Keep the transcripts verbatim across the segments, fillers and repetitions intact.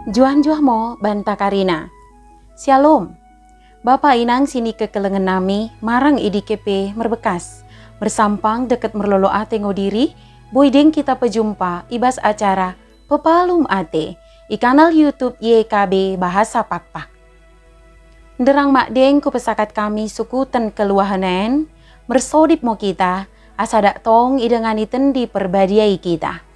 Njuah-njuah mo banta karina. Syalom. Bapa inang si nikekelengen nami marang i dike pe merbekas. Mersampang deket merlolo ate ngo diri, boi deng kita pejumpa i bas acara Pepalum Ate i kanal YouTube Y K B Bahasa Pakpak. Nderang makdeng kupesakat kami sukuten keluahen en, mersodip mo kita, asa dak tong idengani tendi perbadiai kita.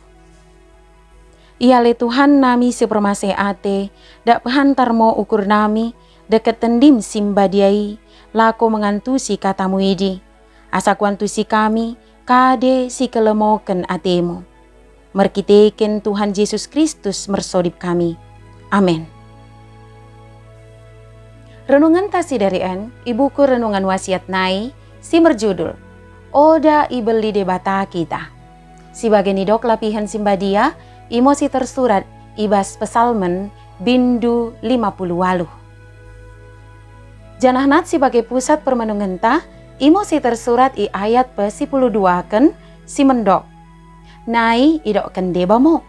Ia le Tuhan nami si permaseh ate, dak pehantar mo ukur nami, deket tendim si mbadiai, lako mengantusi katamu idi. Asa kuantusi kami, kade si kelemoken atemu. Merkiteken Tuhan Jesus Kristus mersodip kami. Amen. Renungenta si darian i buku Renungan Wasiat nai si merjudul Oda Ibeli Debata Kita. Si bage nidok lapihen si mbadia, imo si tersurat i bas Pesalmen bindu lima puluh waluh. Janah nat si bage pusat permenungenta, imo si tersurat i ayat pe si puluh duaken si mendok. Nai idokken deba mo.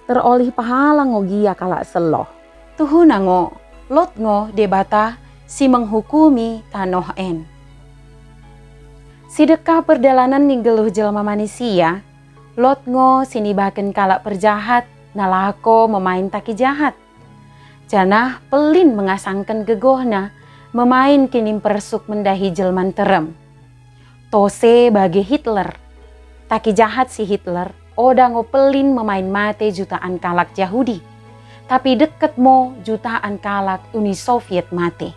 Terolih pahala ngo gia kalak seloh. Tuhuna ngo, lot ngo Debata si menghukumi tanoh en. Si deka perdalanen ni nggeluh jelma manisia, lot ngo si nibaken kalak perjahat, nalako memain taki jahat. Janah pelin mengasangken gegohna, memain kinimpersuk mendahi jelma nterem. Tose bage Hitler. Taki jahat si Hitler, oda ngo pelin memain mate jutaan kalak Jahudi. Tapi deket mo jutaan kalak Uni Soviet mate.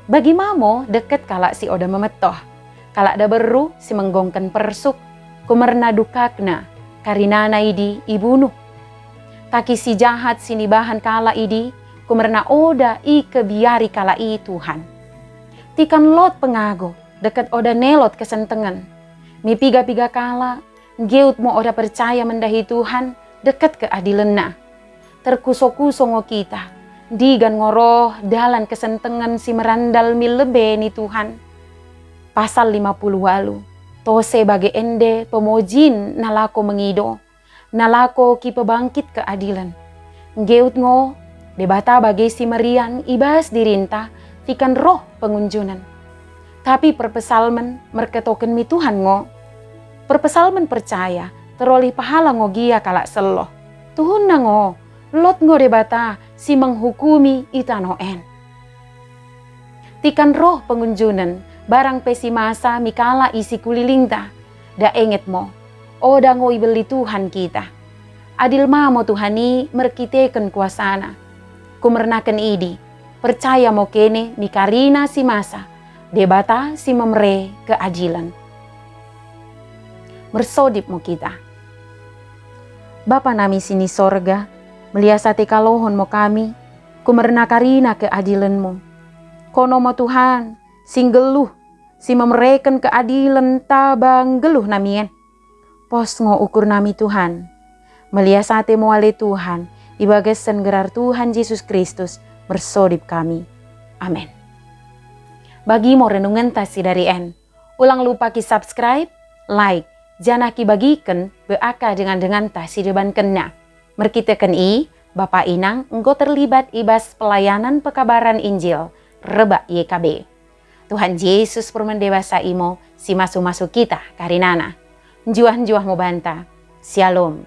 Bagi ma mo deket kalak si oda memetoh. Kalak daberu si menggongken persuk, kumerna dukakna, karinana idi ibunuh. Taki si jahat si nibahan kalak idi, kumerna oda ikebiari kalak i Tuhan. Tikan lot pengago, deket oda nelot kesentengen. Mi piga-piga kalak, nggeut mo oda percaya mendahi Tuhan, deket keadilenNa. Terkuso-kuso ngo kita, ndigan ngo roh dalan kesentengen si merandal mi lebe ni Tuhan. Pasal lima puluh waluh, tose bage ende pemojin nalako mengido, nalako kipebangkit keadilen. Nggeut ngo, Debata bage si merian i bas dirinta tikan roh pengunjunen. Tapi perpesalmen merketoken mi Tuhan ngo. Perpesalmen percaya terolih pahala ngo gia kalak seloh. Tuhunna ngo, lot ngo Debata si menghukumi i tanoh en. Tikan roh pengunjunen, barang pe si masa mi kalak i sikulilingta, dak enget mo, oda ngo ibeli Tuhan kita. Adil ma mo Tuhan i merkiteken kuasaNa. Kumernaken idi, percaya mo kene mi karina si masa, Debata si memere keadilen. Mersodip mo kita. Bapa nami si ni sorga, melias ate kalohon mo kami, kumerna karina keadilenMu. Kono mo Tuhan, si nggeluh, si memereken keadilen taba nggeluh nami en. Pos ngo ukur nami Tuhan. Melias ate mo ale Tuhan, i bagasen gerar Tuhan Jesus Kristus, mersodip kami. Amen. Bagi mo renungenta si dari en. Ulang lupa ki subscribe, like, janah ki bagiken be aka dengan-denganta si debankenna. Merkiteken i, Bapa Inang enggo terlibat i bas pelayanan pekabaran Injil rebak Y K B. Tuhan Jesus permen dewasa imo si masu-masu kita karinana. Njuah-njuah mo banta. Syalom.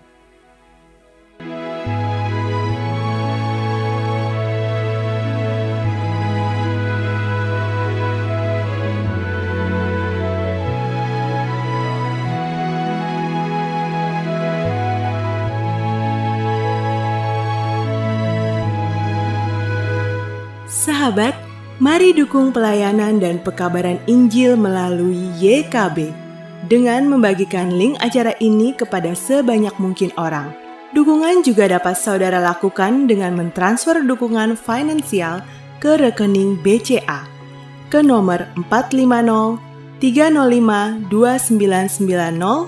Sahabat, mari dukung pelayanan dan pekabaran Injil melalui Y K B dengan membagikan link acara ini kepada sebanyak mungkin orang. Dukungan juga dapat saudara lakukan dengan mentransfer dukungan finansial ke rekening B C A ke nomor empat lima nol tiga nol lima dua sembilan sembilan nol,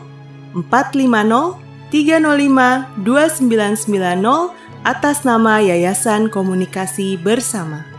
empat lima nol tiga nol lima dua sembilan sembilan nol, atas nama Yayasan Komunikasi Bersama.